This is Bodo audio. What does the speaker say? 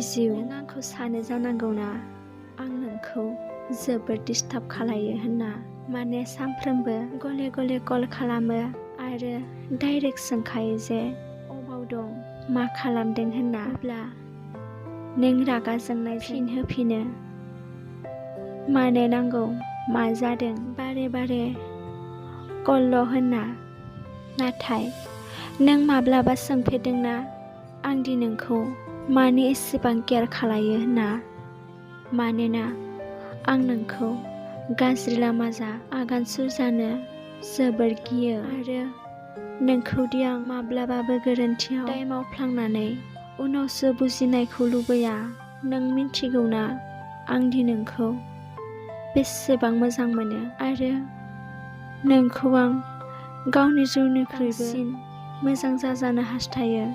जिउ। नों आंखौ सानो जानांगौना आं नोंखौ जोबोद डिस्टार्ब खालायो होनना। माने सानफ्रोमबो गले गले कल खालामो आरो डाइरेक्ट सोंखायो जे अबाव दं, मा खालामदों होनना। अब्ला नों रागा जोंनाय फिन होफिनो मानो नांगौ, मा जादों, बारे बारे कलल' होनना। नाथाय नों माब्लाबा सोंफेरदोंना आं दि नोंखौ मानो एसेबां केयार खालायो होनना? मानोना आं नोंखौ गाज्रि लामाजा आगान सुरजानो जोबोर गियो आरो नोंखौ दि आं माब्लाबाबो गोरोन्थियाव दाय मावफ्लांनानै उनावसो बुजिनायखौ लुबैया। नों मिन्थिगौना आं दि नोंखौ बेसेबां मोजां मोनो आरो नोंखौ आं गावनि जिउनिख्रुइबो मोजां जाजानो हास्थायो।